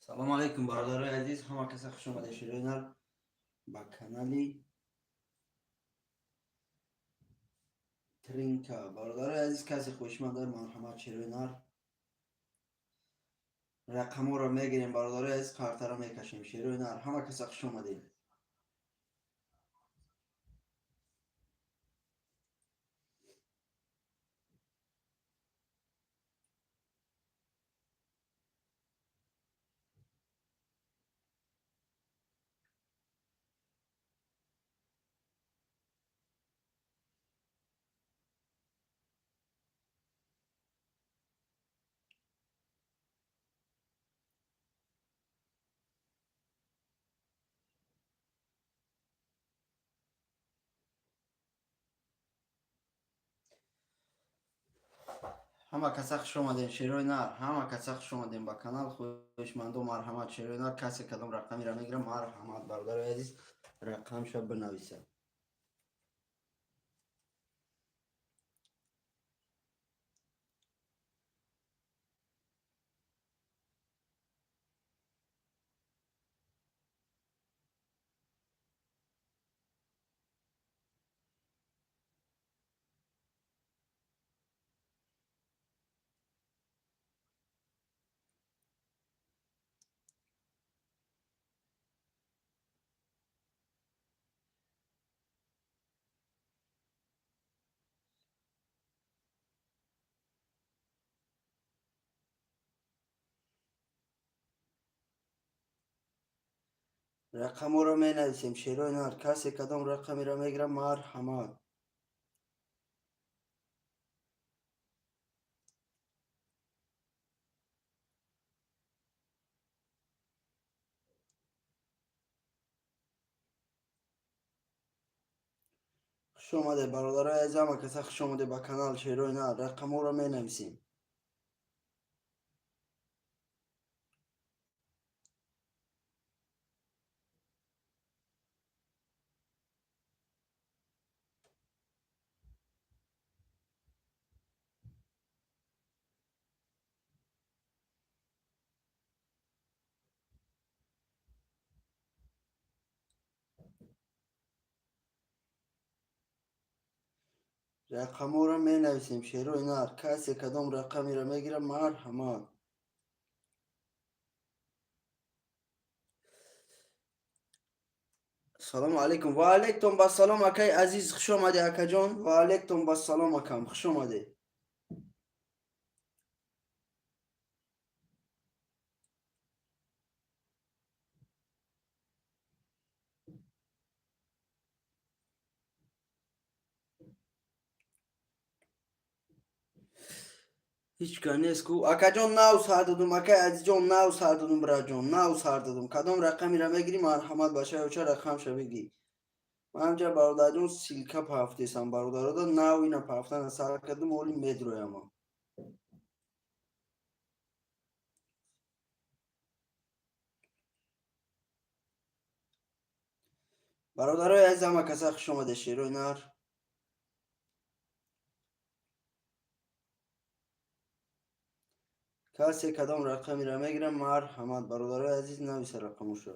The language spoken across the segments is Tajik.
Салому алейкум, бародарои азиз, ҳама каса хуш омадед, шерои нар, ба канали Тринка. Бародарои азиз, касе хоҳишманд дор, марҳамат, шерои нар, рақамҳоро мегирем, бародарои азиз, картаро мекашем, шерои нар, ҳама каса хуш омадед. Ҳама каса хуш омадем, шерои нар, ҳама каса хуш омадем ба канал. Хоҳишмандо, марҳамат, шерои нар, касе кадом рақамеро мегирам, марҳамат, бародарои азиз, рақамша бинависад. Рақамҳоро менависем, шерои нар, касе кадом рақамеро мегирам, марҳамат. Хуш омадед, бародарои азиз, ҳама каса хуш омадед ба канал, шерои нар, рақамҳоро менависем. Рақамҳоро менависем, шерои нар, касе кадом рақамеро мегирам, марҳамат. Салому алейкум. Ва алейкум басалом, акаи азиз, хуш омадед, акаҷон. Ва алейкум басалом, акам, хуш омадед. Ҳеҷ ка нест ку, акаҷон? Нав сар додум, акаи азизҷон, нав сар додум, бираҷон, нав сар додум. Кадом рақамеро мегирӣ, марҳамат, бачаёча, рақамша бигӣ. Ман ҳамҷа, бародарҷон, ссылка пафтесам, бародарода, нав ина пафтана сар кардум, оли медрояма. Бародарои азиз, ҳама каса хуш омадед, шерои нар. Касе кадом рақамеро мегирам, марҳамат, бародарои азиз, нависа рақамошо.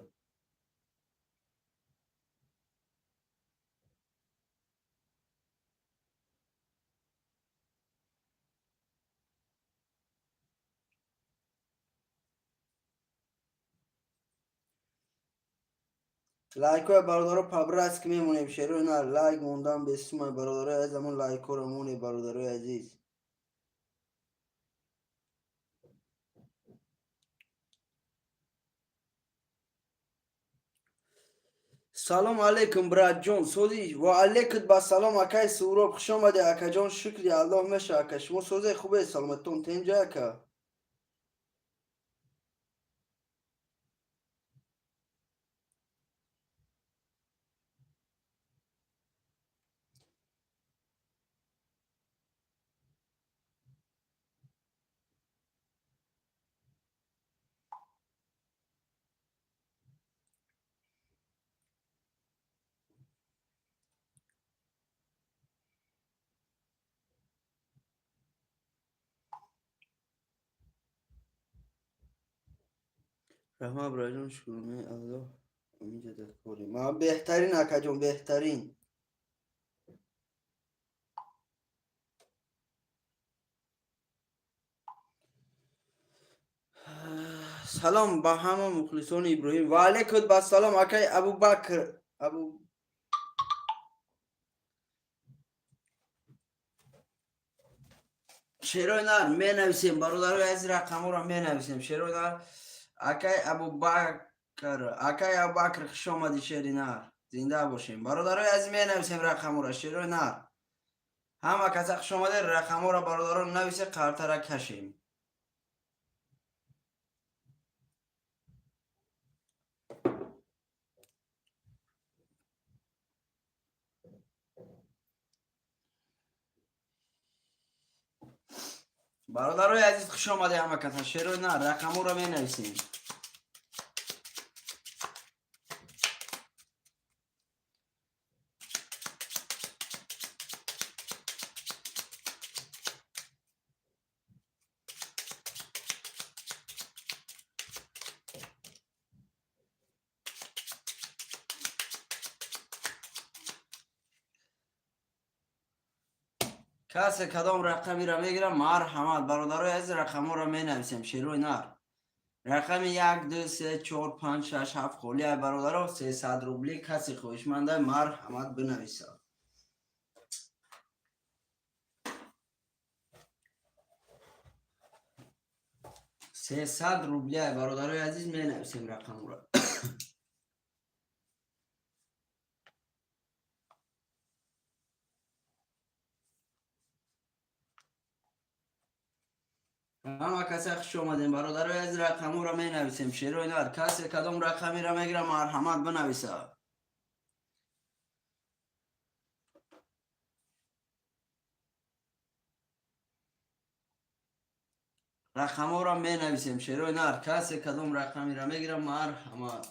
Лайкҳоя, бародаро, по-братски мемонем, шерои нар, лайк мондан бесумай, бародарои азиз, ҳамон лайкҳоро монед, бародарои азиз. Салом алейкум, братҷон, созӣ? Ва алейкум басалом, акаи Суроб, хуш омадед, акаҷон. Шукри Аллоҳ, меша, ака. Шумо созе, хубе, саломатон тенҷа, ака? Раҳмат, бираҷон, шукронаи Аллоҳ, ҳаминҷа дар корем. Беҳтарин, акаҷон, беҳтарин. Салом ба ҳама мухлисони Иброҳим. Ва алайкум ассалом, акай Абубакр. Абу Шерои нар менависем, бародарои азиз, рақамҳоро менависем. Шерои нар, акай Абубакр, акай Абубакр, хуш омадӣ, шери нар. Зинда бошем. Бародарои азиз, менависем рақамҳоро, шерои нар. Ҳама каса хуш омадед, рақамҳоро, бародарон, нависе, қартара кашем. Бародарои азиз, хуш омадед ҳама каса, шерои нар, рақамҳоро менависем. Касе кадом рақамеро мегирам, марҳамат, бародарои азиз, рақамҳоро менависем, шерои нар. Рақами як, ду, се, чор, панҷ, шаш, ҳафт холия, бародаро, 300 рубли. Касе хоҳишманда, марҳамат, бинависад. 300 рублия, бародарои азиз, менависем рақамро. Ҳама касе хуш омадем, бародарои азиз, рақамҳоро менависем, шерои нар. Касе кадом рақамеро мегирам, марҳамат, бинависад. Рақамҳоро менависем, шерои нар. Касе кадом рақамеро мегирам, марҳамат.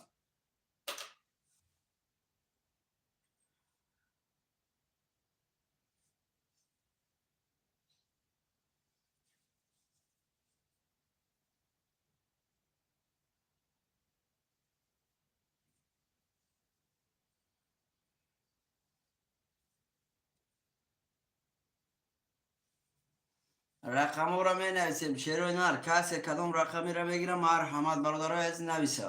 Рақамҳоро менависем, шерои нар. Касе кадом рақамеро мегирам, марҳамат, бародарои азиз, нависа.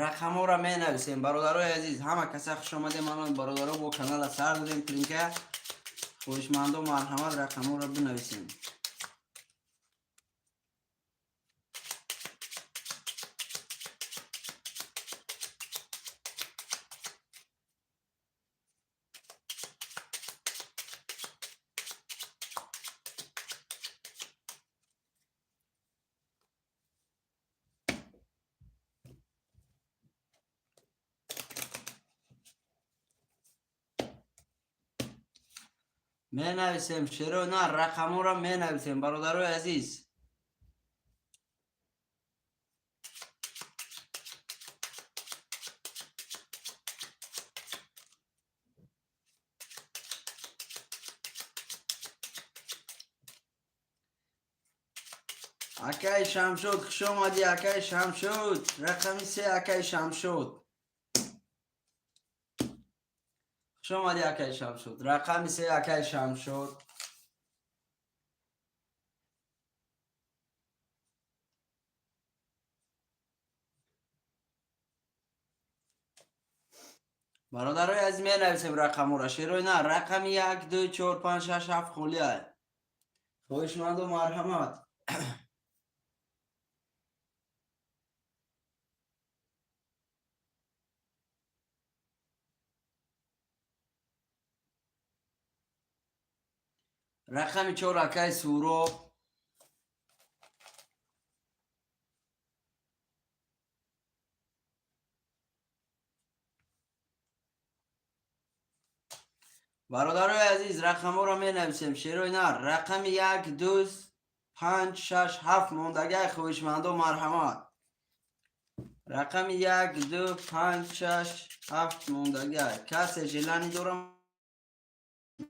Рақамҳоро менависем, бародарои азиз. Ҳама каса хуш омадем. Ман, бародаро, бо канала сар додем клинка. Хоҳишмандо, марҳамат, рақамҳоро бинависем. Менависем, шерои нар, рақамҳоро менависем, бародарои азиз. Акай Шамшод, хуш омадӣ, акай Шамшод, рақами се, акай Шамшод, хуш омадӣ, акай Шамшод, рақами се, акай Шамшод. Бародарои азиз, менависем рақамҳоро, шерои нар. Рақами як, ду, чор, панҷ, шаш, ҳафт холия. Хоҳишманду, марҳамат. Рақами чор, акай Суроб. Бародарои азиз, рақамҳоро менависем, шерои нар. Рақами як, ду, панҷ, шаш, ҳафт мондагай. Хоҳишмандо, марҳамат. Рақами як, ду, панҷ, шаш, ҳафт мондагай. Касе желание дорам,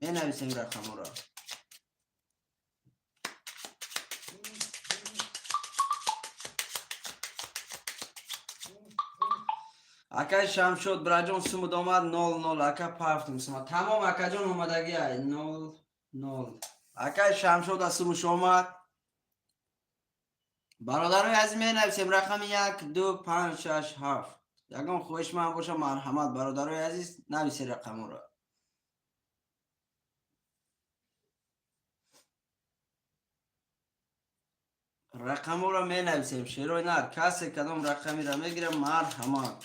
менависем рақамҳоро. Акай Шамшод, браҷон, сумуд омад, 00, ака, пафтум сума. Тамом, акаҷон, омадагӣ ай, 00. Акай Шамшод, аз сумуш омад. Бародарои азиз, менависем рақами як, ду, панҷ, шаш, ҳафт. Ягон хоҳиш ман боша, марҳамат, бародарои азиз, нависе рақаморо. Рақаморо менависем, шерои нар. Касе кадом рақамеро мегирам, марҳамат.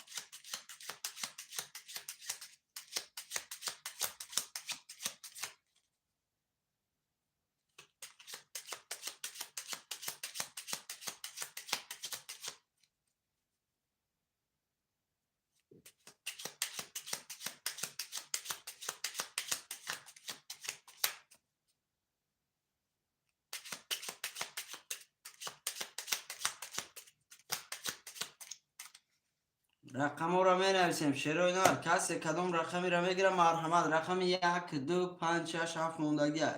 Рақаморо менависем, шерои нар. Касе кадом рақамеро мегирам, марҳамат. Рақами як, ду, панҷ, шаш, ҳафт мондагиа.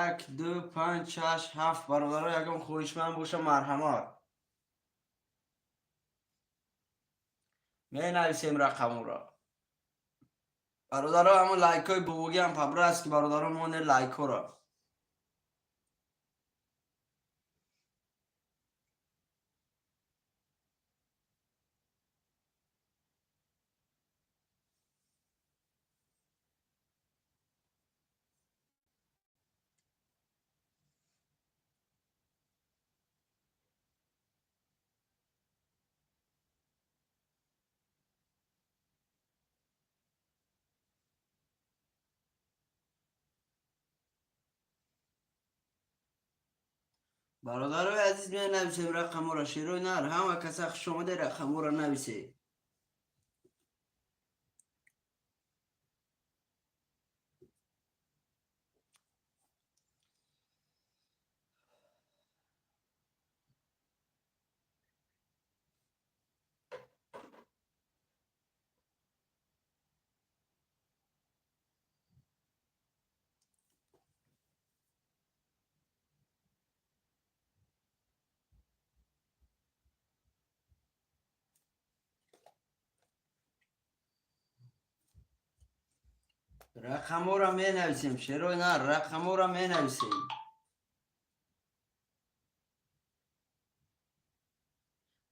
Як, ду, панҷ, шаш, ҳафт. Бародаро, ягон хоҳишманд боша, марҳамат, менависем рақаморо. Бародаро, ҳамон лайкҳои бобогиам по-братски, бародаро, моне лайкҳоро. Бародарои азиз, менависем рақаморо, шерои нар. Ҳама каса хуш омаде, рақаморо нависе. Рақаморо менависем, шерои нар, рақаморо менависем.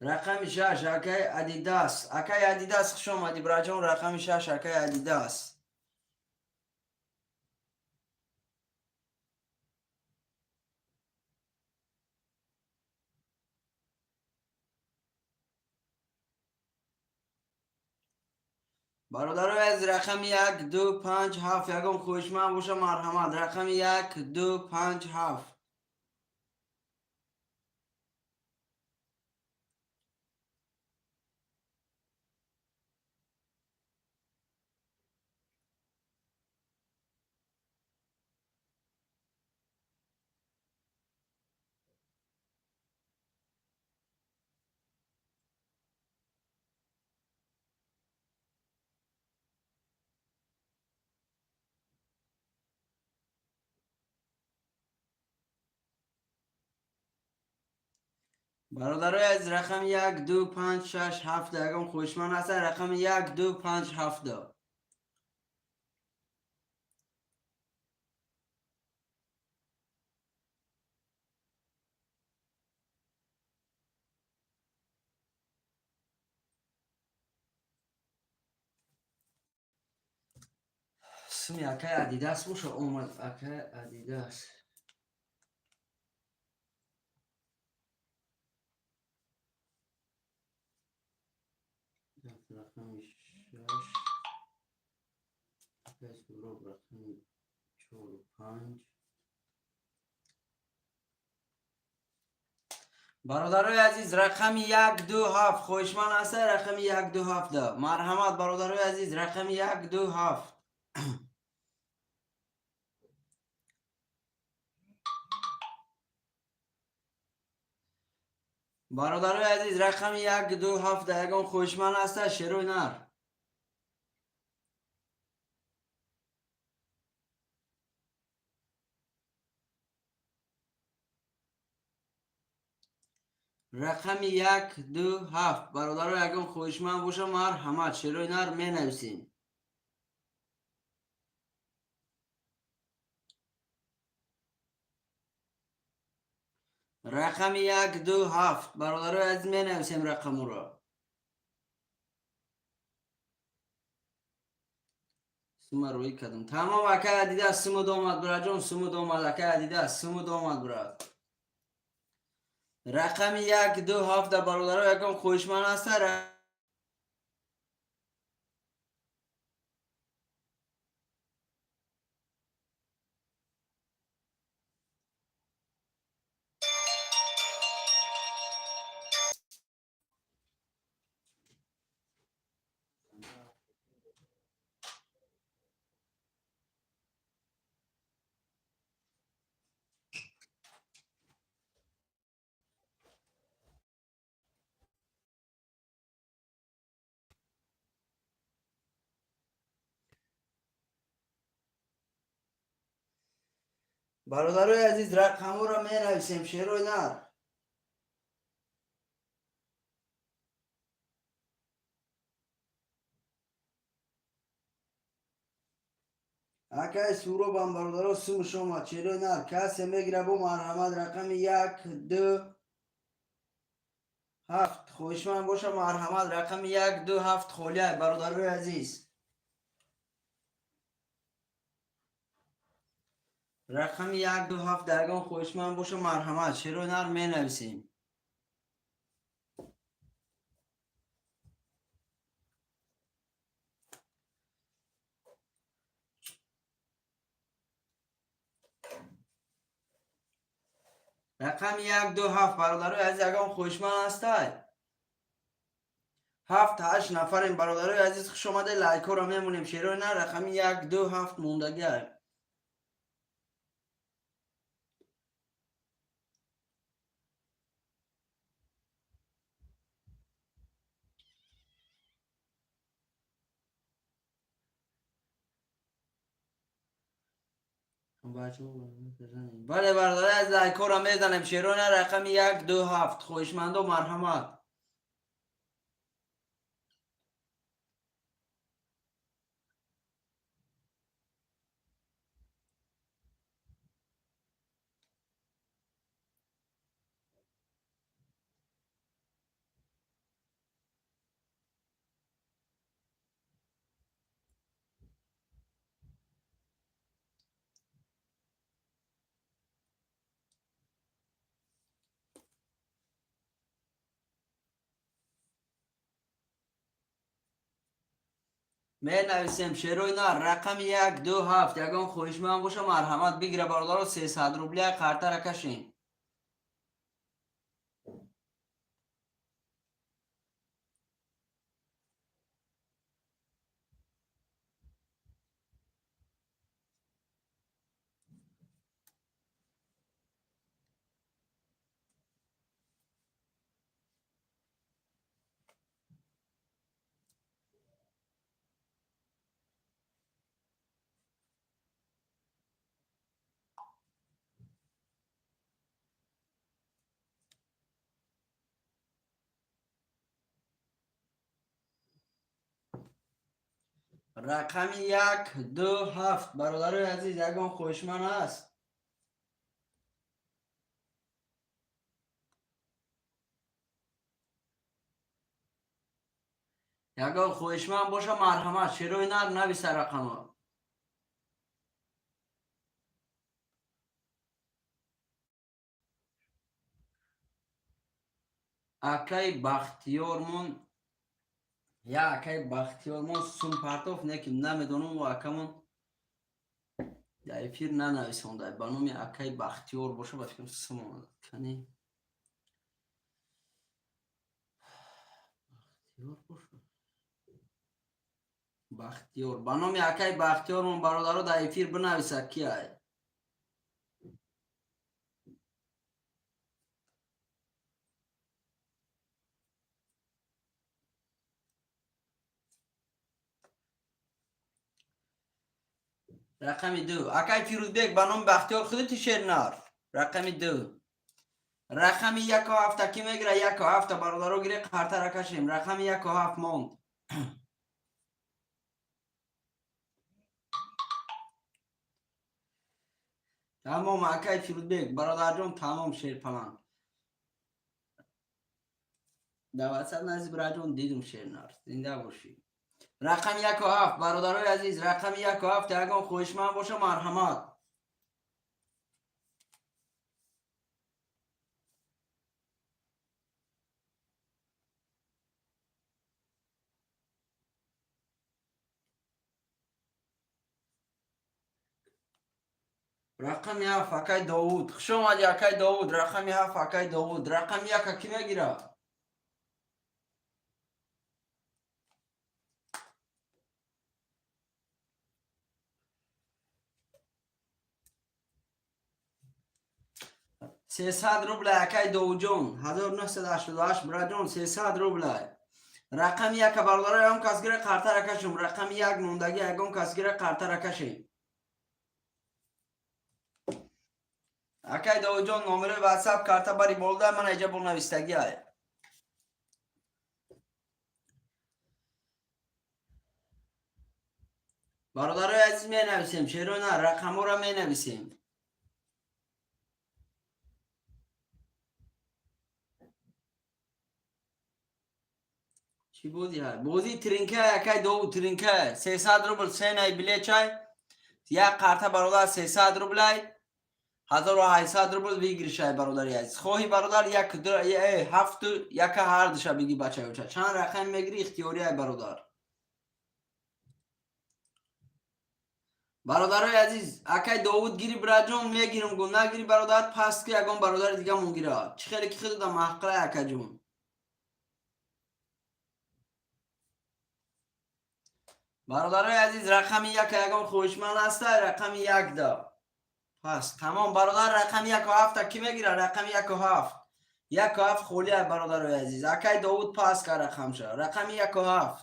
Рақами шаш, акай Адидас. Акай Адидас, хуш омадӣ, браҷон. Рақами шаш, акай Адидас. Бародарои аз, рақами як, ду, панҷ, ҳафт, ягон хоҳишманд боша, марҳамат. Рақами як, ду, панҷ, ҳафт. Бародарои аз, рақами як, ду, панҷ, шаш, ҳафт, ягон хоҳишманд ҳастан? Рақами як, ду, панҷ, ҳафт. Суми акай Адидас боша, омад акай Адидас. Рақами шаш, акай Суроб, рақами чору панҷ. Бародарои азиз, рақами як, ду, ҳафт, хоҳишманд ҳаста? Рақами як, ду, ҳафта, марҳамат. Бародарои азиз, рақами як, ду, ҳафт. Бародарои азиз, рақами як, ду, ҳафта, ягон хоҳишманд ҳаста, шерои нар? Рақами 1, 2, 7. Бародаро, ягон хоҳишманд боша, марҳамат, шерои нар менависем. Рақами 1, 2, 7, бародарои азиз, менависем рақамуро. Сума рӯӣ кардам, тамом. Акай Адида, сумуд омад, бираҷон, сумуд омад. Акай Адида, сумуд омад, брат. Рақами 1, 2, 7-да, бародаро, ягон хоҳишманд ҳаста? Бародарои азиз, рақамҳоро менависем, шерои нар. Акай Суробам, бародаро, сумуш омад, шерои нар. Касе мегира, бо марҳамат, рақами 1, 2, 7. Хоҳишманд боша, марҳамат, рақами 1, 2, 7 холиай, бародарои азиз. Рақами 1, 2, 7 дар ягон хоҳишманд боша, марҳамат, шерои нар, менависем. Рақами 1, 2, 7, бародарои азиз, ягон хоҳишманд ҳастай? Ҳафт, ҳашт нафарем, бародарои азиз, хуш омаде. Лайкҳоро мемонем, шерои нар. Рақами 1, 2, 7 мондагиай. Бале, бародари азиз, лайкҳоро мезанем, шерои нар. Рақами 1, 2, 7, хоҳишмандо, марҳамат. Менависем, шерои нар, рақами 1, 2, 7. Ягон хоҳишманд боша, марҳамат, бигира, бародаро. 300 рубля қартара кашем. Рақами 1, 2, 7, бародарои азиз, ягон хоҳишманд ҳаст? Ягон хоҳишманд боша, марҳамат, шерои нар, нависа рақамро. Акай Бахтиёрмон, я акай Бахтиёрмон сум партоф не, ки намедонам, у акамон дар эфир нанависонда. Ба номи акай Бахтиёр боша, ба фикрам, сум омада. Кани, Бахтиёр боша, Бахтиёр, ба номи акай Бахтиёрмон, бародаро, дар эфир бинависа, ки ай. Рақами 2, акай Фирӯзбек, ба номи Бахтиёр худати, шернар. Рақами 2. Рақами 1 ва 7 ки мегира? 1 ва 7, бародаро, гире, қартара кашем. Рақами 1 ва 7 монд. Тамом, акай Фирӯзбек, бародарҷон, тамом. Шерпаланг даватсад нази, бираҷон, дидум. Шернар, зинда бошӣ. Рақами 1 ва 7, бародарои азиз, рақами 1 ва 7 ягон хоҳишманд боша, марҳамат. Рақами 7, акай Довуд, хуш омадӣ, акай Довуд. Рақами 7, акай Довуд. Рақами 1-а кӣ мегирад? 300 рубля, акай Довудҷон, 1988, бираҷон, 300 рубля. Рақами 1-а, бародаро, ягон кас гира, қартара кашум. Рақами 1 мондагӣ, ягон кас гира, қартара кашем. Акай Довудҷон, номерои ватсап карта бари болда ман эҷа бо навистагӣ ай. Бародарои азиз, менависем, черо на, рақамҳоро менависем. Чӣ бози ҳай? Бозии тринка, акай Довуд, тринка 300 рубл ценаи билечай. Як қарта, бародар, 300 рублай, 1800 рубл выигрышай, бародари азиз. Хоҳи, бародар, як ҳафту яка ҳардуша биги, бачаёча. Чанд рақам мегирӣ, ихтиёрияй, бародар. Бародарои азиз, акай Довуд, гири, бираҷон, мегирам гу, нагири, бародар, паст ки ягон бародари дигамон гира. Чӣ хеле ки худуда маҳқилай, акаҷон. Бародарои азиз, рақами 1-а ягон хоҳишманд ҳастай? Рақами 1 да пас тамом, бародар. Рақами 1 ва 7-а кӣ мегирад? Рақами 1 ва 7, 1 ва 7 холия, бародарои азиз. Акай Довуд пас кар рақамша. Рақами 1 ва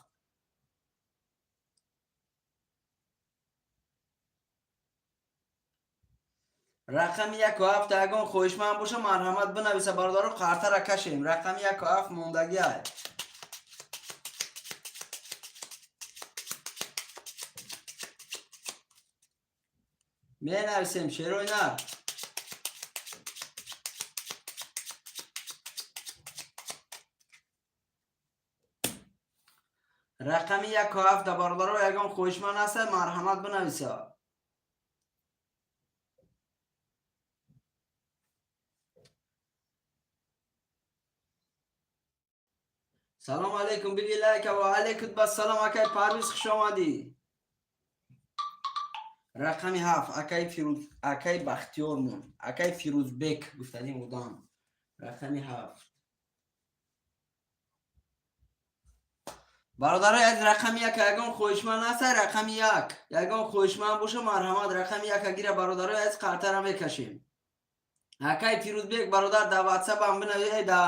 7. Рақами 1 ва 7-а ягон хоҳишманд боша, марҳамат, бинависа, бародаро, қартара кашем. Рақами 1 ва 7 мондагиай. Менависем, шерои нар. Рақами 1 ва 7-а, бародаро, ягон хоҳишманд ҳаста, марҳамат, бинависа. Салом алейкум, биги лайка. Ва алейкум бассалом, акай Парвиз, хуш омадӣ. Рақами 7, акай Фирӯз, акай Бахтиёрмон, акай Фирӯзбек гуфтаним одам. Рақами 7, бародарои аз рақами 1 ягон хоҳишманд ҳаста? Рақами 1 ягон хоҳишманд боша, марҳамат, рақами 1-а гира, бародарои аз, қартара мекашем. Акай Фирӯзбек, бародар, дар ватсапам бинавис, да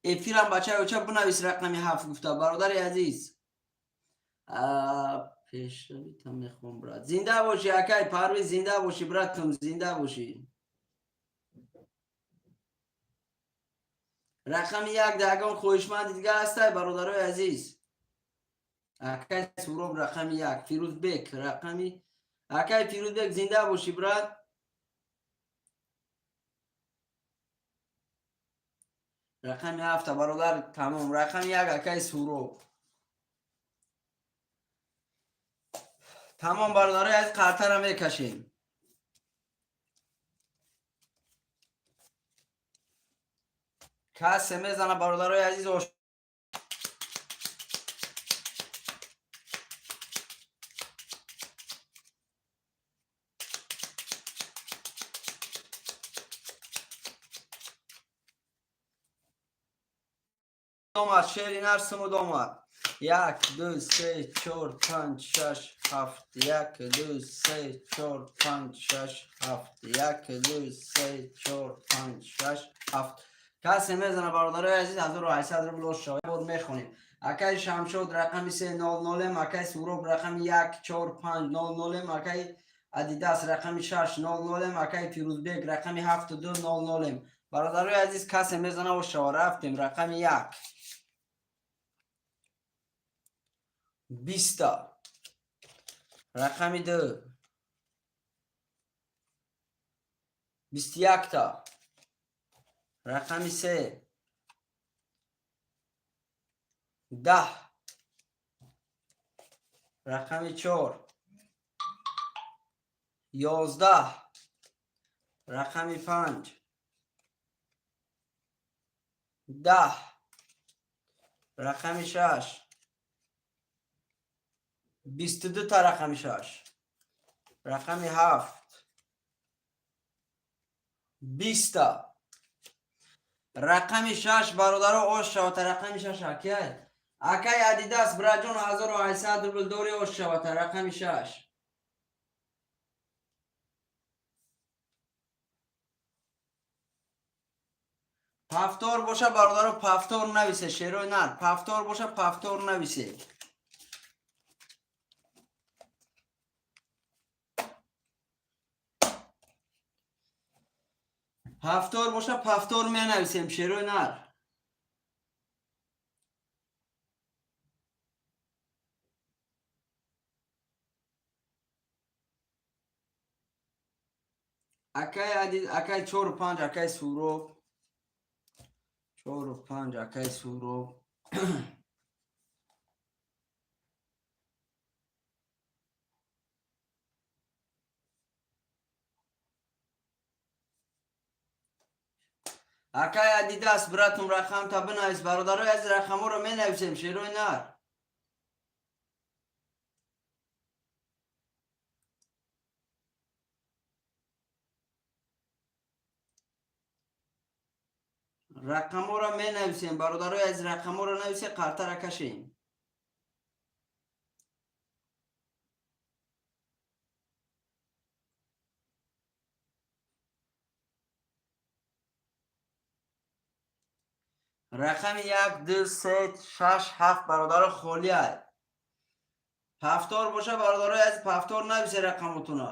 эфирам, бачаи оча, бинавис рақами 7 гуфта, бародари азиз. Пешравита мехоҳам, брат. Зинда бошӣ, акай Парвиз, зинда бошӣ, братум, зинда бошӣ. Рақами 1 да ягон хоҳишманди дига ҳастай, бародарои азиз? Акай Суроб, рақами 1, Фирӯзбек, рақами, акай Фирӯзбек, зинда бошӣ, брат. Рақами 7-а, бародар, тамом. Рақами 1, акай Суроб, тамом. Бародарои аз, қартара мекашем. Касе мезана, бародарои азиз? Омад, шери нар сумуд омад. 1, 2, 3, 4, 5, 6, 7. 1, 2, 3, 4, 5, 6, 7. 1, 2, 3, 4, 5, 6, 7. Касе мезана, бародарои азиз? 1800 рубл шава. Бор мехонем. Акай Шамшод, рақами 3 0 0, акай Суроб, рақами 1 4 5 0 0, акай Адидас, рақами 6 0 0, акай Фирӯзбек, рақами 7 2 0 0. Бародарои азиз, касе мезана, ошава. Рафтем, рақами як 20-та, рақами ду 21-та, рақами се 10, рақами чор 11, рақами панҷ 10, рақами шаш 22-та, рақами шаш, рақами ҳафт 20-та, рақами шаш. Бародаро, ош шавата. Рақами шаш акай, акай Адидас, браҷон, 1800 рубл дори, ош шавата. Рақами шаш. Повтор боша, бародаро, повтор нависе. Шерои нар, повтор боша, повтор нависе. Повтор боша, повтор менависем, шерои нар. Акай Ади, акай чору панҷ, акай Суроб, чору панҷ, акай Суроб. Акай Адидас, братум, рақамта бинавис. Бародарои аз, рақамҳоро менависем, шерои нар. Рақамҳоро менависем, бародарои аз, рақамҳоро нависе, қартара кашем. Рақами як, ду, се, шаш, ҳафт, бародаро, холиай. Повтор боша, бародарои аз, повтор нависе рақамотуна.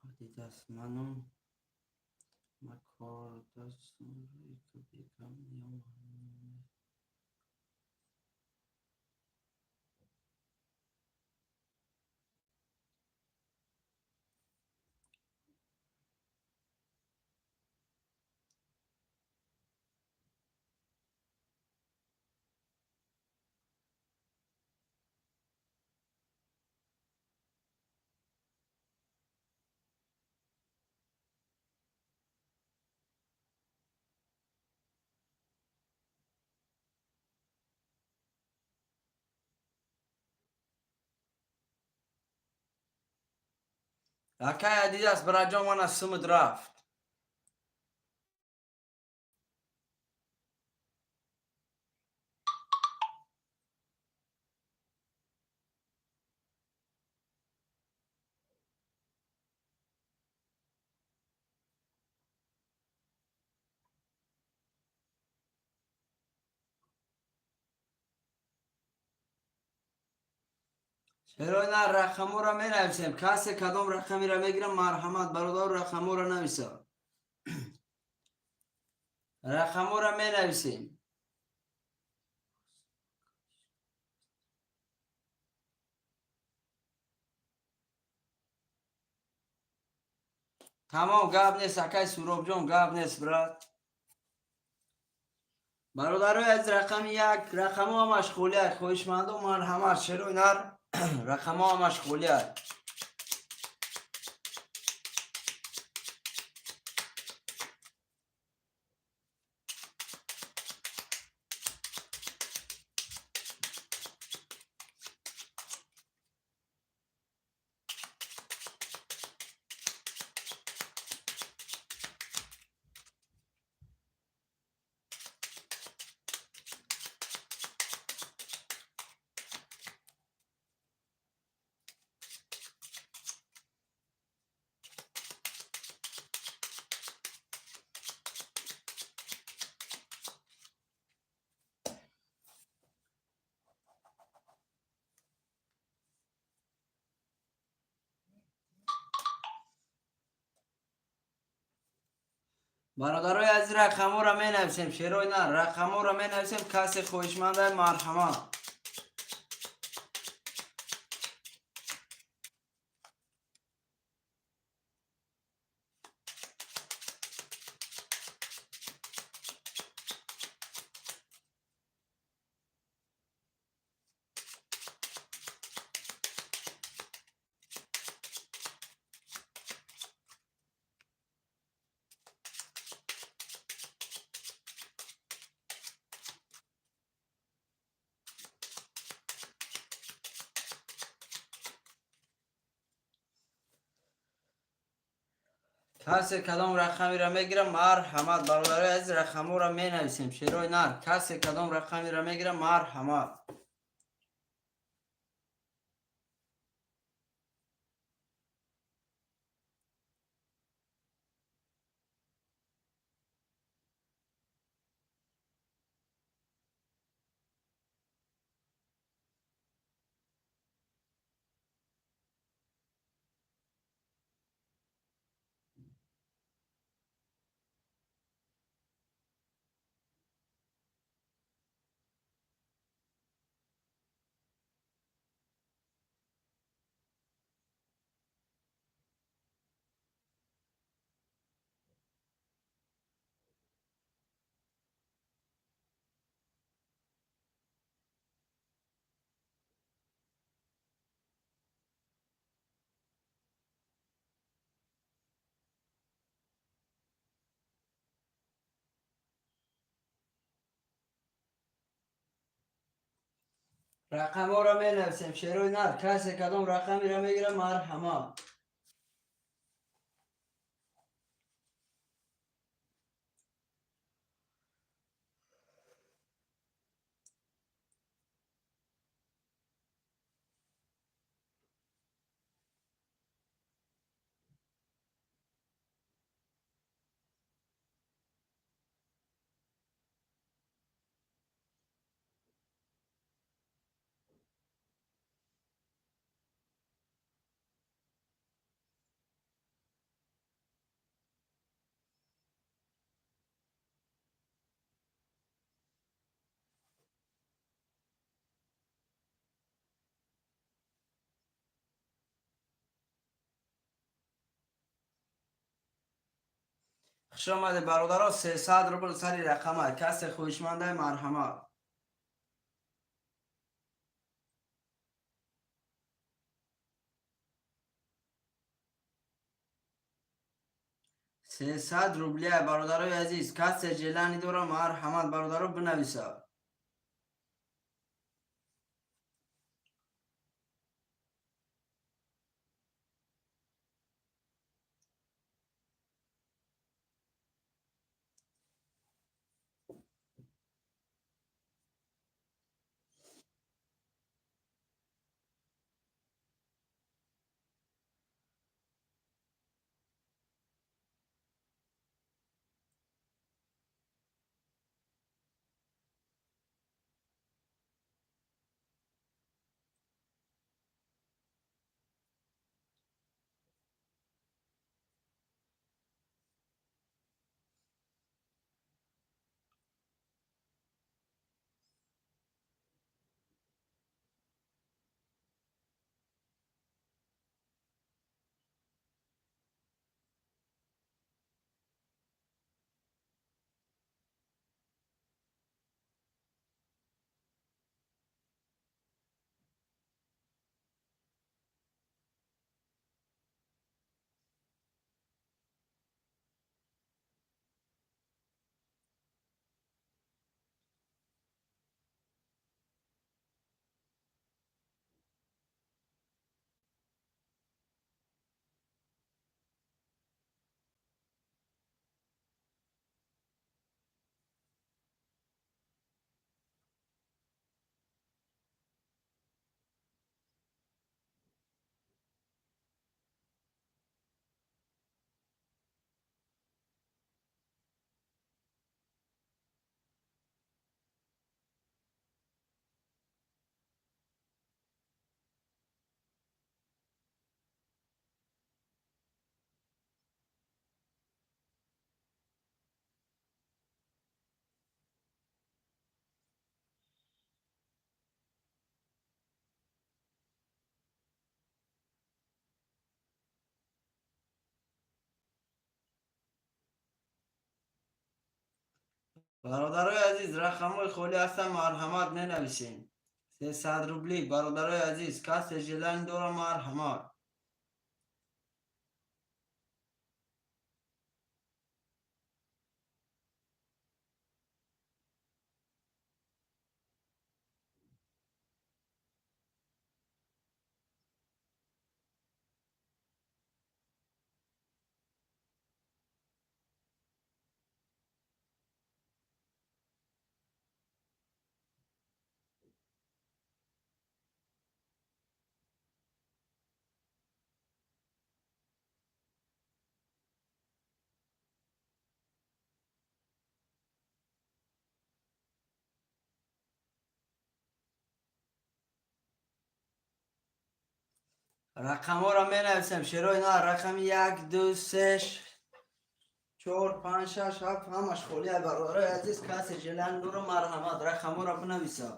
Адидас ману ма кордастам. Акай Адидас, браҷон, мана сумуд рафт. Чаро на рақамҳоро менависем? Касе кадом рақамеро мегирам, марҳамат, бародару, рақамҳоро нависа. Рақамҳоро менависем. Тамом, гап нест, акай Суробҷон, гап нест, брат. Бародарои аз, рақами як, рақамҳо ҳамаш холиай. Хоҳишмандо, марҳамат, шерои нар, рақамҳо ҳамаш холиай. Бародарои азиз, рақамҳоро менависем, шерои нар, рақамҳоро менависем, касе хоҳишманда, марҳамат. Касе кадом рақамеро мегирам, марҳамат. Бародарои азиз, рақамҳоро менависем, шерои нар, касе кадом рақамеро мегирам, марҳамат. Рақамҳоро менависем, шерои нар, касе кадом рақамеро мегирам, марҳамат. Хуш омадед, бародаро, 300 рубл сари рақама, касе хоҳишманда, марҳамат. 300 рублия, бародарои азиз, касе желание дора, марҳамат, бародаро, бинависад. Бародарои азиз, рақамҳои холӣ ҳастанд, марҳамат, менависем. 300 рубли, бародарои азиз, касе желание дора, марҳамат. Рақамҳоро менависем, шерои на, рақами як, ду, се, чор, панҷ, шаш, ҳафт, ҳамаш холия. Бародарои азиз, касе желание дора, марҳамат, рақамҳоро бинависа.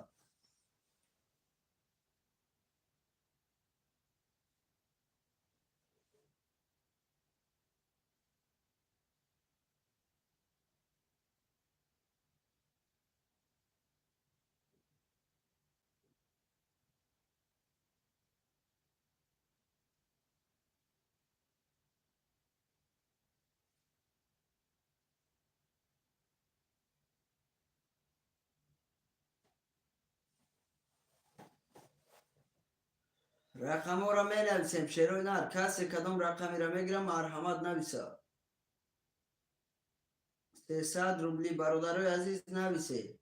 Рақамҳоро менависем, шерои нар, касе кадом рақамеро мегирам, марҳамат, нависа. 300 рубли, бародарои азиз, нависед.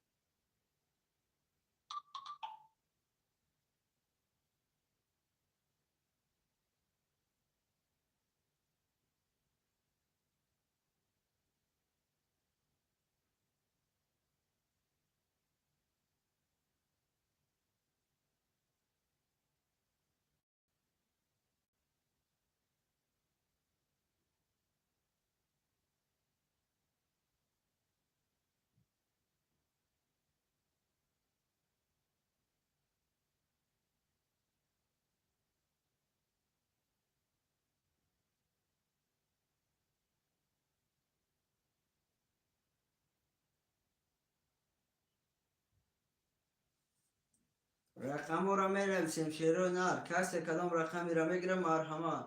Рақамҳоро менависем, шерои нар, касе кадом рақамеро мегирам, марҳамат.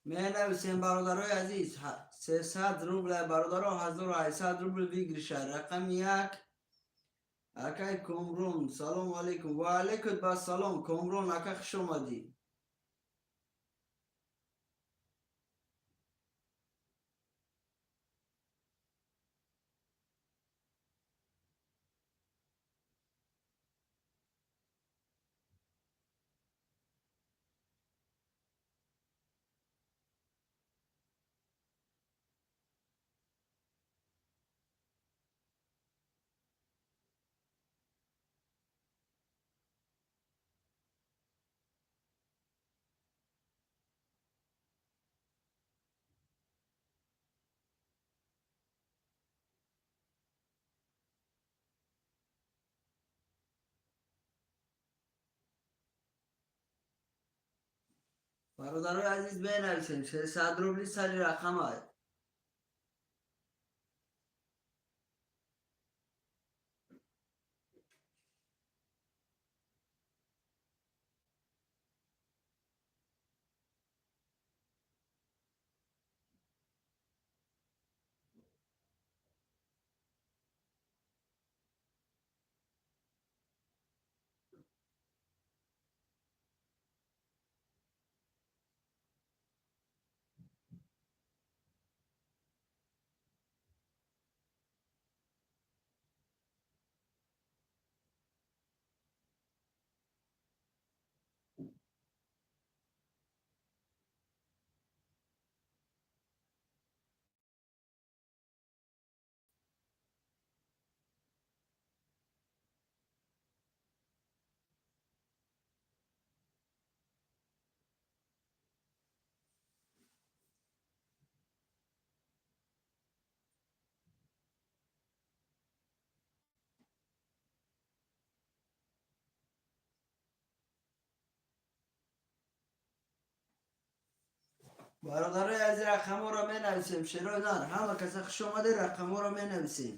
Менависем, бародарои азиз, 300 рубл, бародаро, 1800 рубл выигрыша. Рақами як, акай Комрон, салому алейкум. Ва алейкум бассалом, Комрон ака, хуш омадӣ. Бародарои азиз, менависем, 300 рубли сари рақам аст. Бародарои азиз, рақамҳоро менависем. Шерои нар, ҳама каса хуш омаде. Рақамҳоро менависем.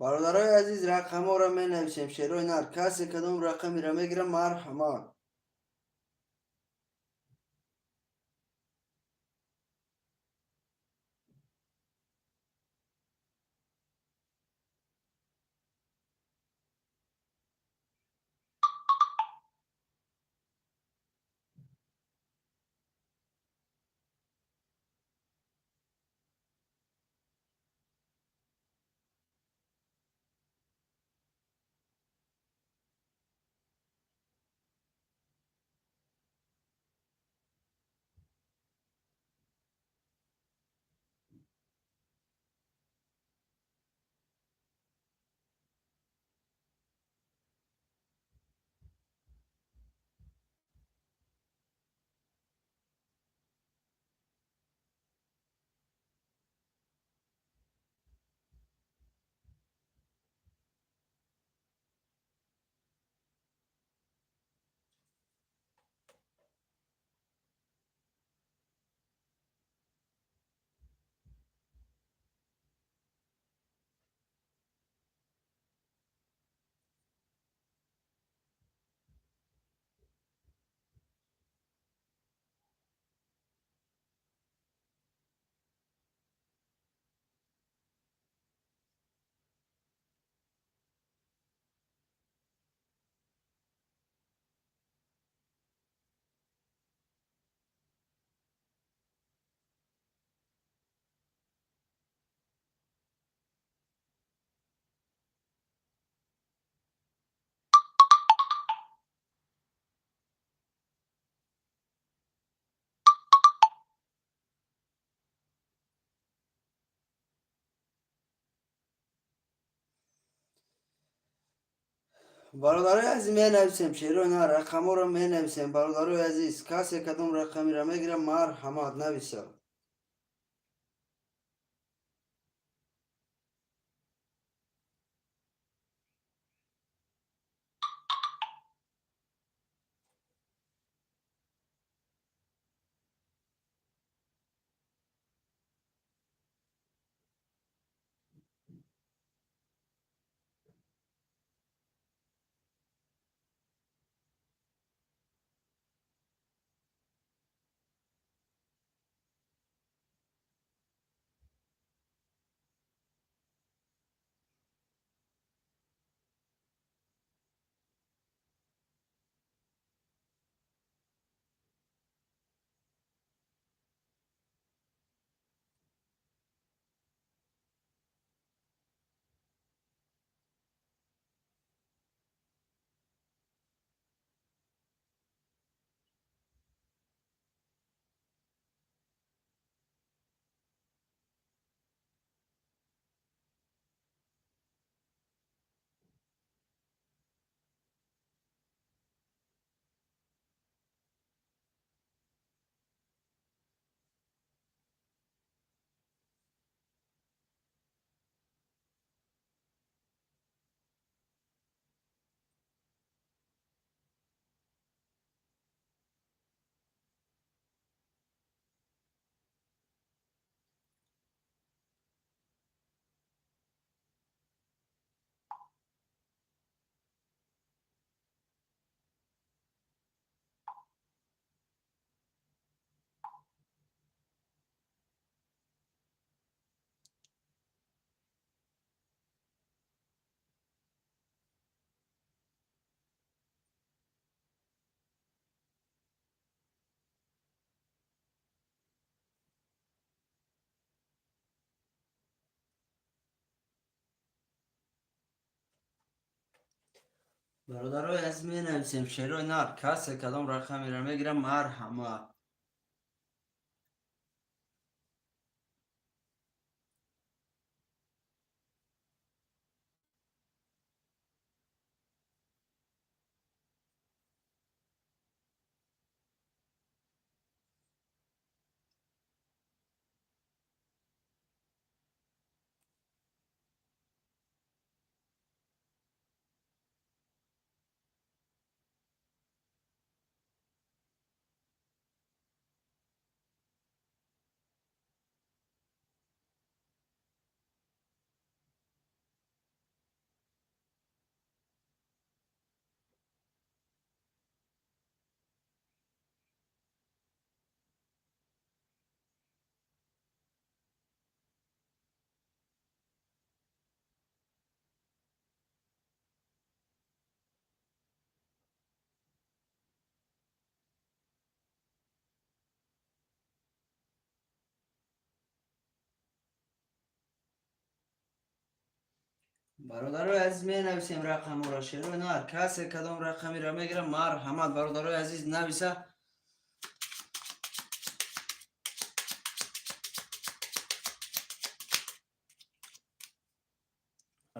Бародарои азиз, рақамҳоро менависем. Шерои нар, касе кадом рақамеро мегирам, марҳамат. Бародарои азиз, менависем. Шерои нар, рақамҳоро менависем. Бародарои азиз, касе кадом рақамеро мегирам, марҳамат, нависа. Бародарои азиз, менависем, шерои нар. Касе кадом рақамеро мегирам, марҳамат. Бародарои азиз, менависем рақамҳоро, шерои нар. Касе кадом рақамеро мегирам, марҳамат, бародарои азиз, нависа.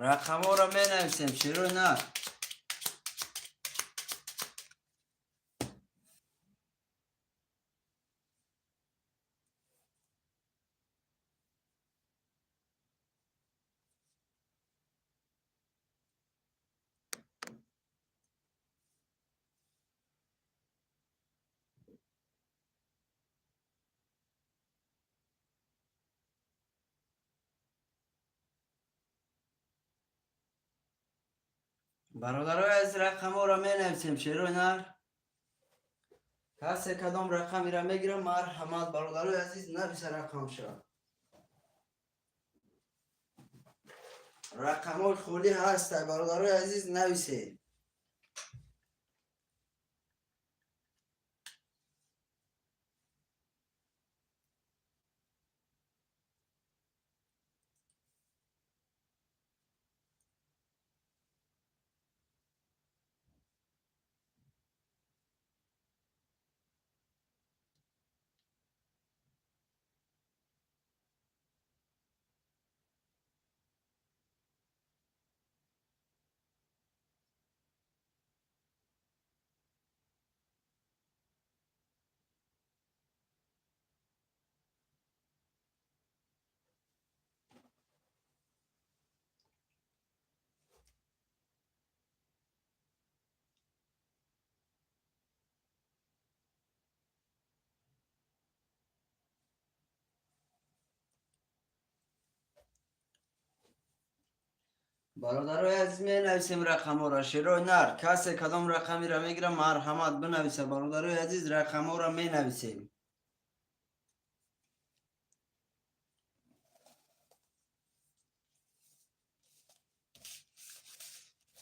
Рақамҳоро менависем, шерои нар. Бародарои азиз, рақамҳоро менависем, шерои нар. Касе кадом рақамеро мегирам, марҳамат, бародарои азиз, нависа рақамша. Рақамҳои холӣ ҳаста, бародарои азиз, нависед. Бародарои азиз, менависем рақамҳоро, шерои нар. Касе кадом рақамеро мегирам, марҳамат, бинависа. Бародарои азиз, рақамҳоро менависем.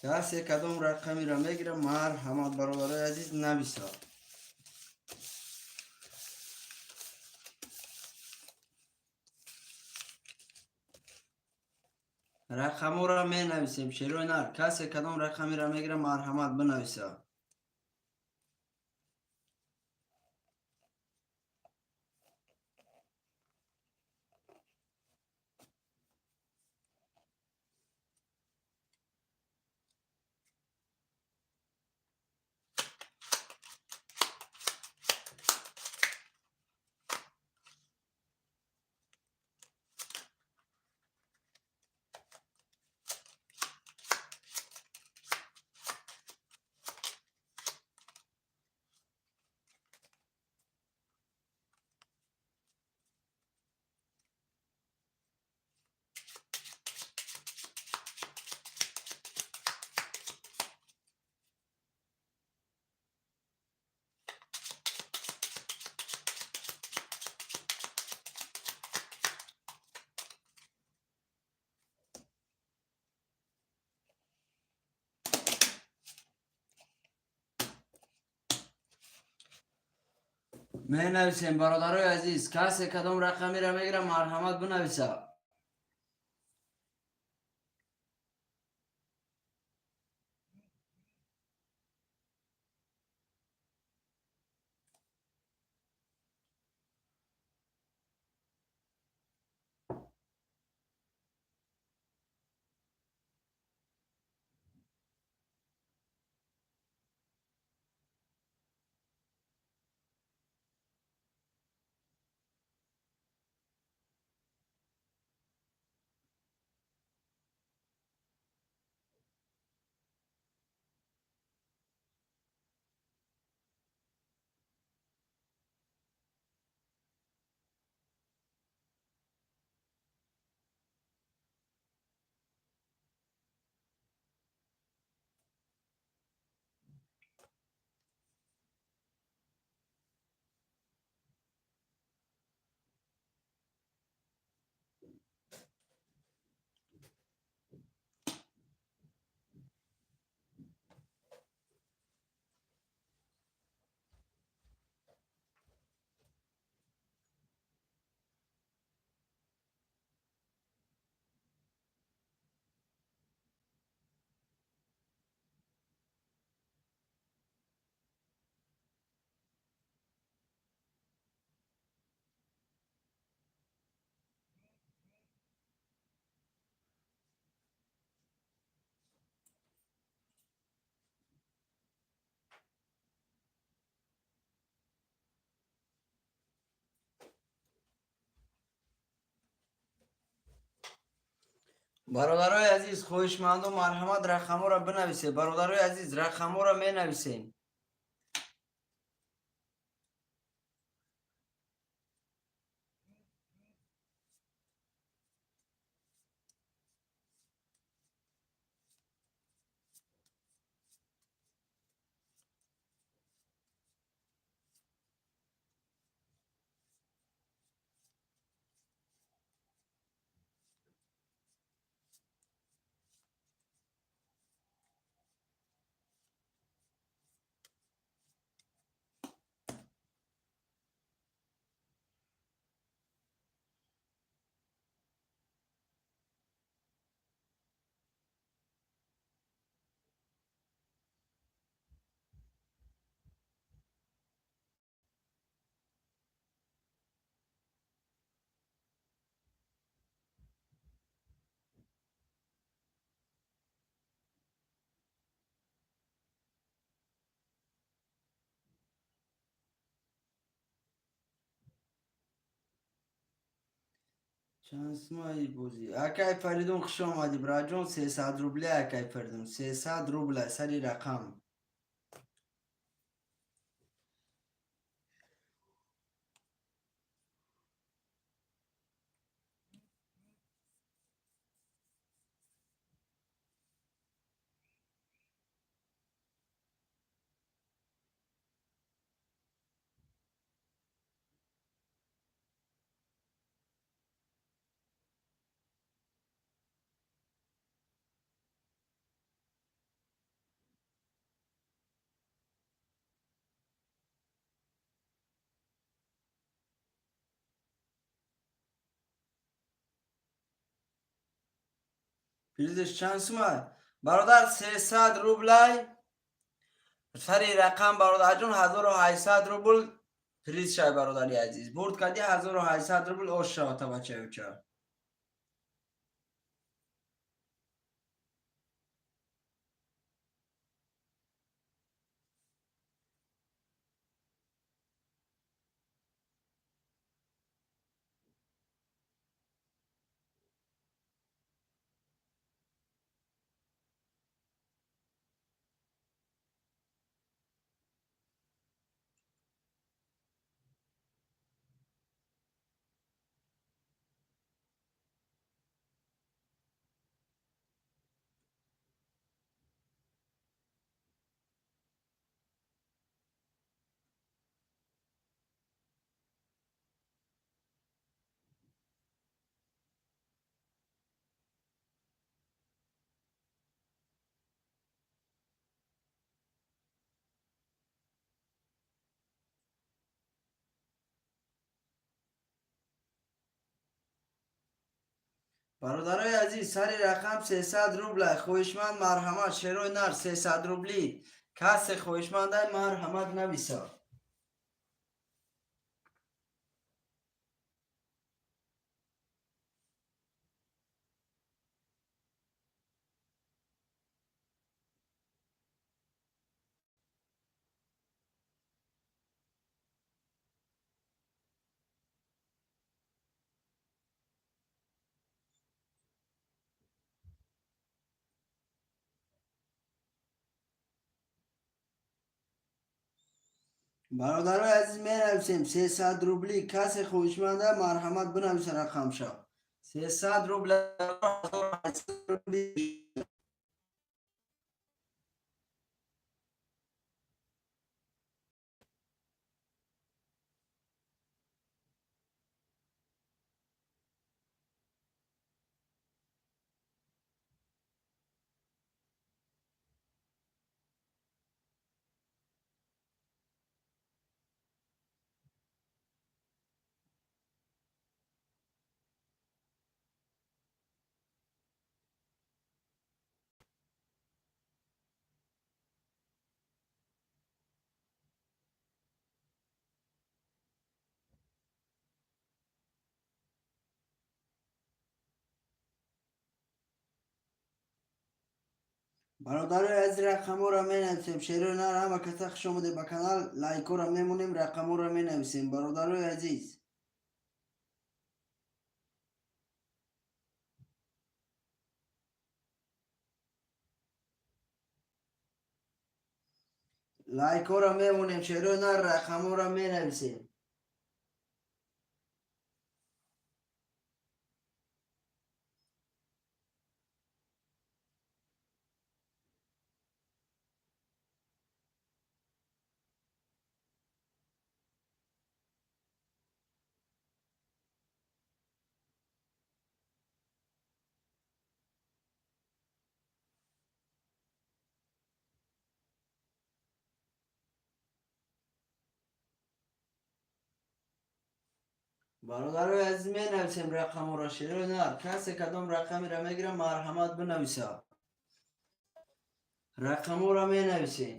Касе кадом рақамеро мегирам, марҳамат, бародарои азиз, нависа. Рақамҳоро менависем, шерои нар. Касе кадом рақамеро мегирам, марҳамат, бинависа. Менависем, бародарои азиз. Касе кадом рақамеро мегирам, марҳамат, бинависа. Бародарои азиз, хоҳишмандо, марҳамат, рақамҳоро бинависед. Бародарои азиз, рақамҳоро менависем. Чанд сумаи бозӣ? Акай Фаридун, хуш омадӣ, браҷон. 300 рубля, акай Фаридун, 300 рубля сари рақам. Призш чанд сума, бародар? 300 рублай сари рақам, бародарҷон. 1800 рубл приз шай, бародари азиз. Бурд кардӣ, 1800 рубл ош шавата, бачаюча. Бародарои азиз, сари рақам 300 рубла. Хоҳишманд, марҳамат, шерои нар 300 рублӣ. Касе хоҳишмандай, марҳамат, нависа. Бародарои азиз, менависем 300 рублӣ. Касе хоҳишманда, марҳамат, бинависа рақамша. 300 рубля. Рубли. Бародарои азиз, рақамҳоро менависем. Шерои нар, ҳама каса хуш омаде ба канал. Лайкҳоро мемонем, рақамҳоро менависем, бародарои азиз. Лайкҳоро мемонем, шерои нар, рақамҳоро менависем. Бародарои азиз, менависем рақамҳоро, шерои нар. Касе кадом рақамеро мегирам, марҳамат, бинависа. Рақамҳоро менависем.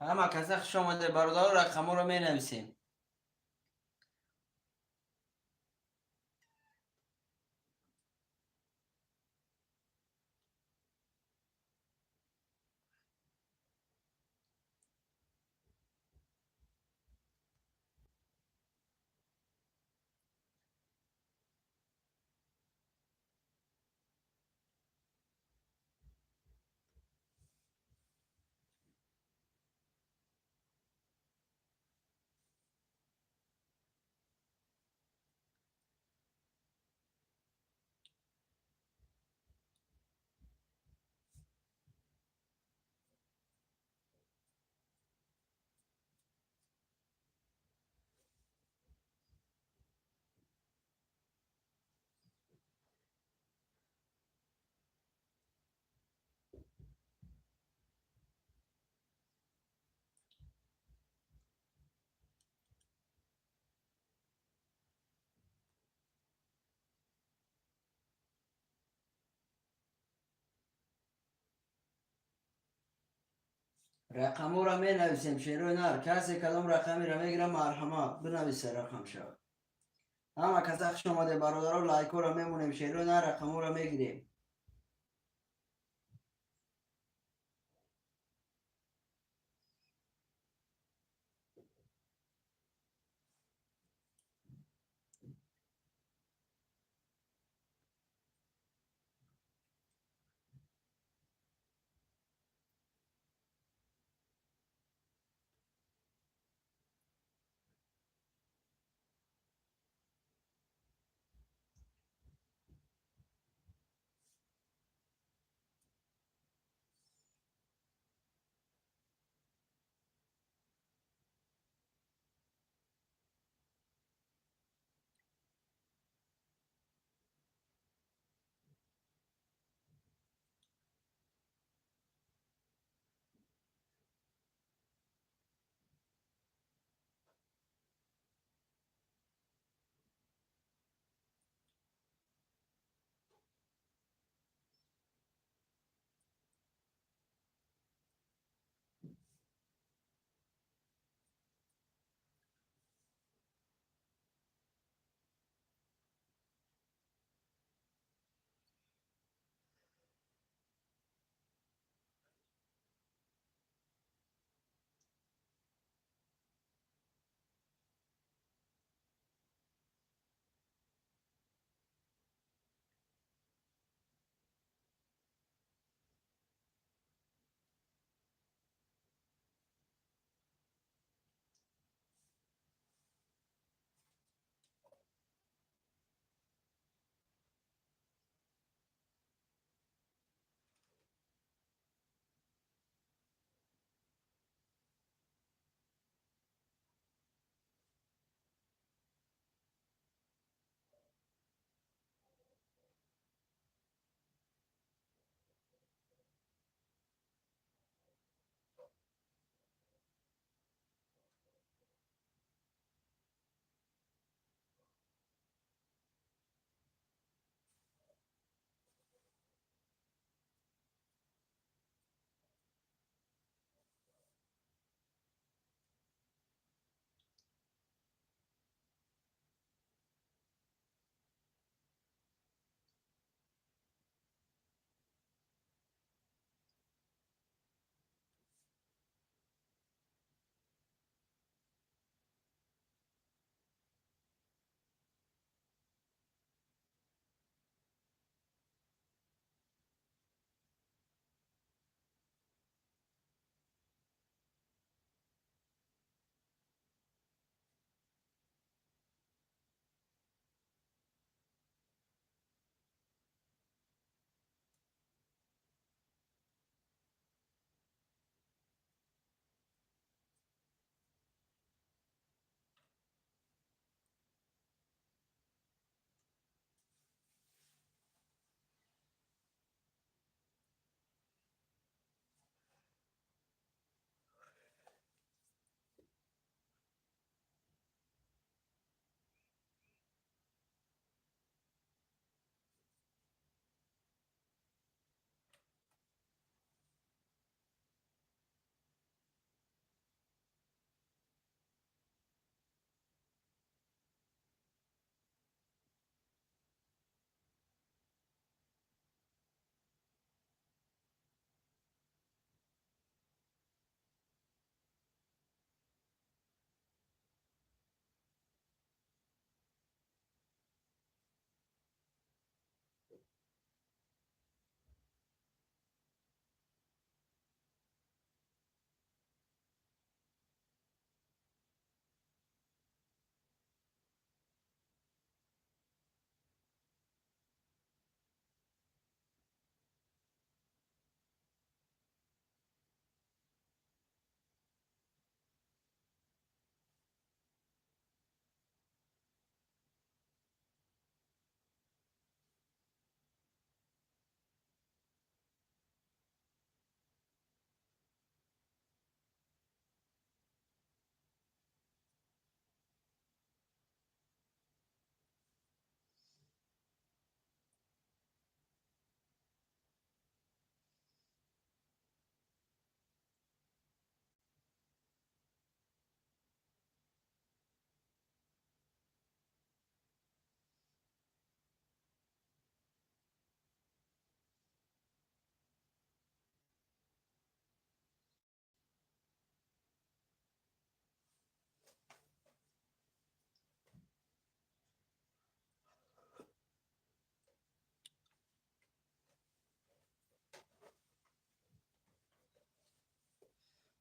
Ҳама каса хуш омаде, бародаро, рақамҳоро менависем. Рақамҳоро менависем, шерои нар. Касе кадом рақамеро мегирам, марҳамат, бинависа рақамша. Ҳама каса хуш омаде, бародаро, лайкҳоро мемонем, шерои нар, рақамҳоро мегирем.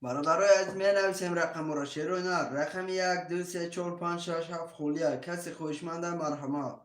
Бародарои азиз, менависем рақамҳоро, шерои нар. Рақами як, ду, се, чор, панҷ, шаш, ҳафт холия. Касе хоҳишманда, марҳамат.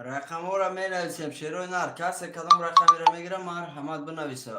Рақамҳоро менависем, шерои нар. Касе кадом рақамеро мегирам, марҳамат, бинависа.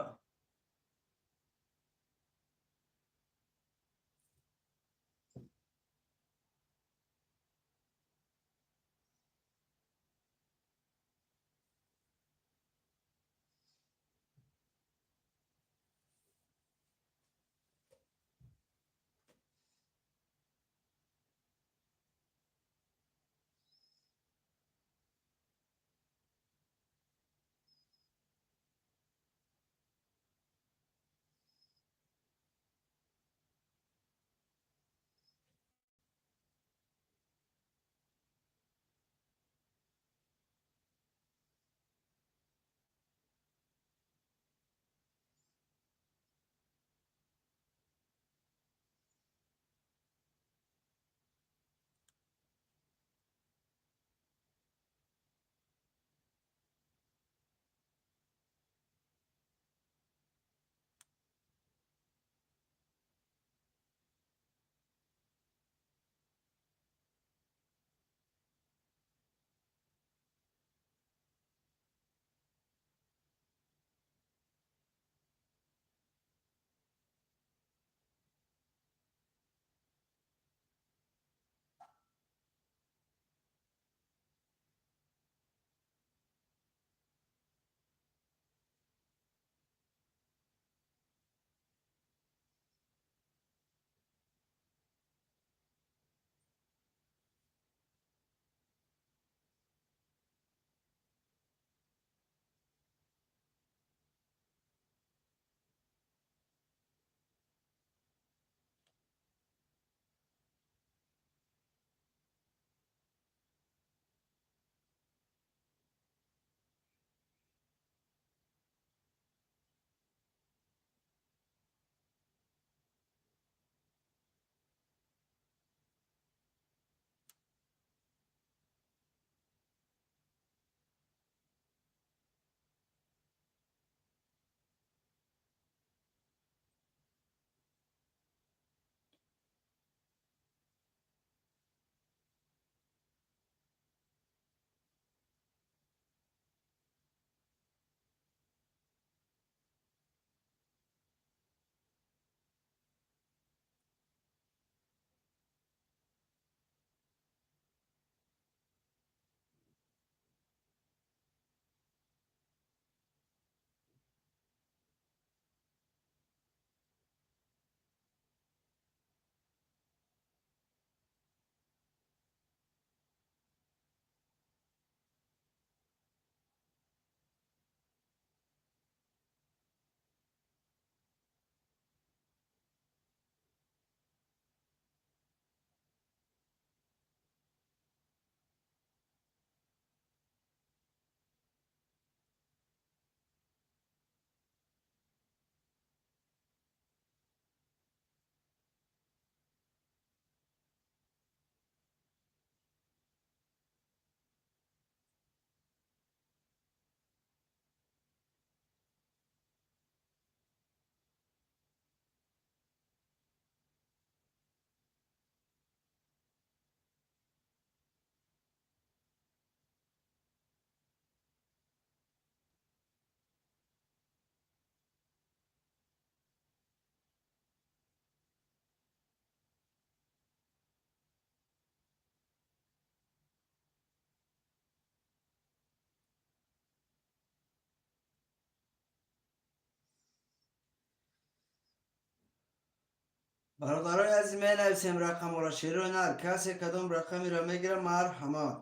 Бародарои азиз, менависем рақамҳоро, шерои нар. Касе кадом рақамеро мегирад, марҳамат.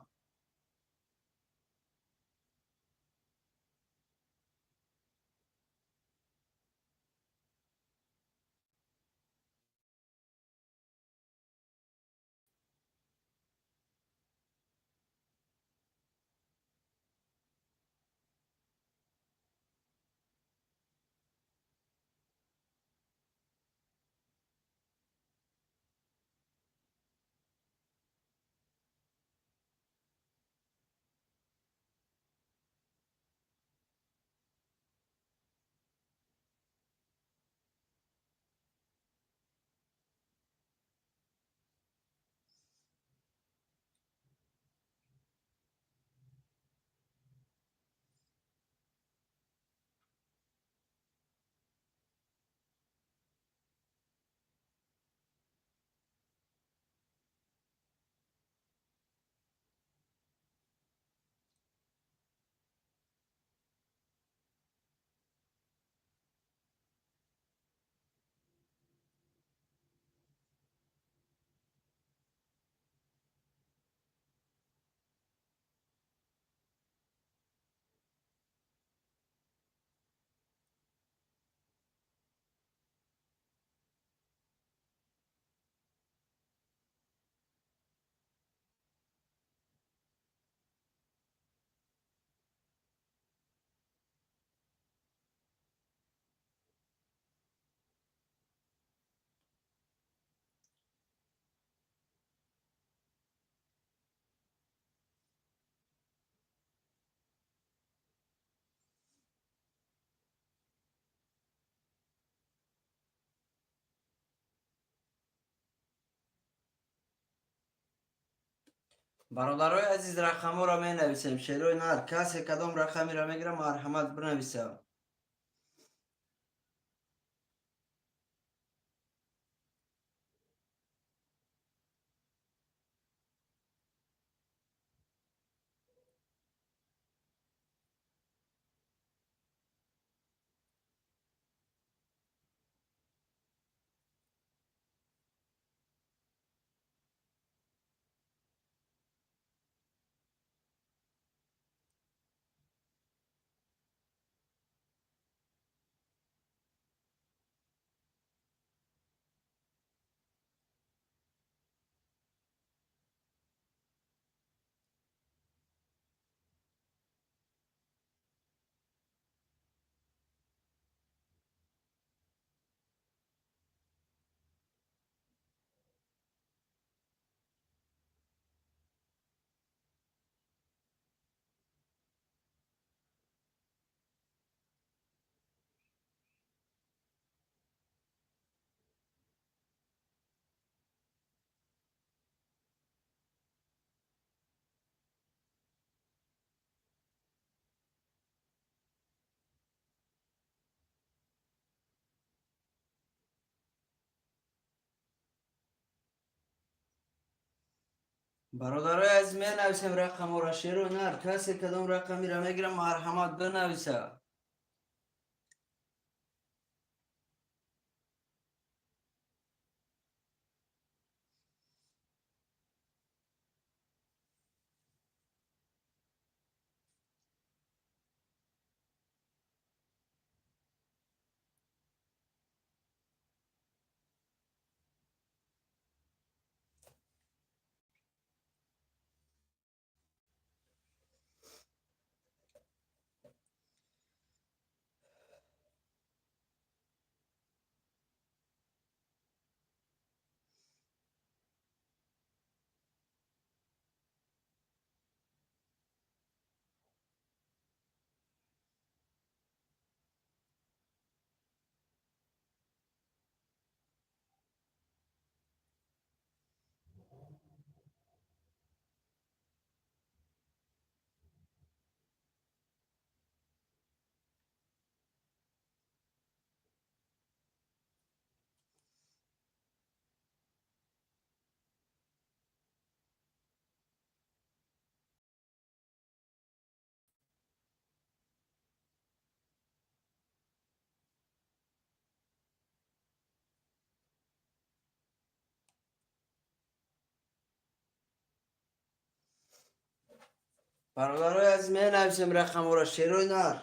Бародарои азиз, рақамҳоро менависем, шерои нар. Касе кадом рақамеро мегирад, марҳамат, бинависад. Бародарои азиз, менависем рақамҳоро, шерои нар. Касе кадом рақамеро мегирад, марҳамат, бинависад. Бародарои азиз, менависем рақамҳоро, шерои нар.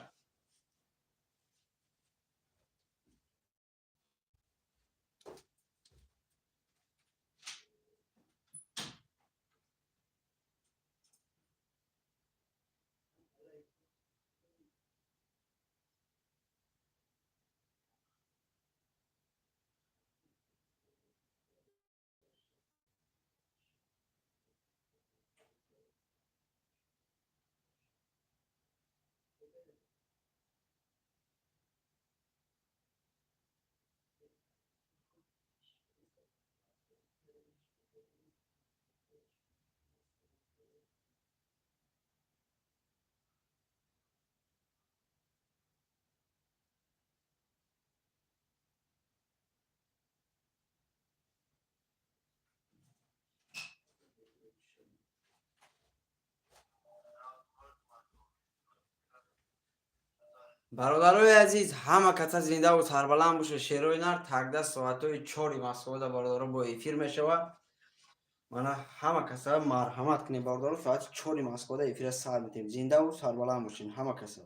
Бародарои азиз, ҳама каса зиндаву сарбаланд бошед. Шерои нар тагда соатҳои 4-и Москвада, бародаро, бо эфир мешавад. Мана, ҳама каса марҳамат кунед, бародаро, соати 4-и Москвада эфира сар метем. Зиндаву сарбаланд бошед, ҳама каса.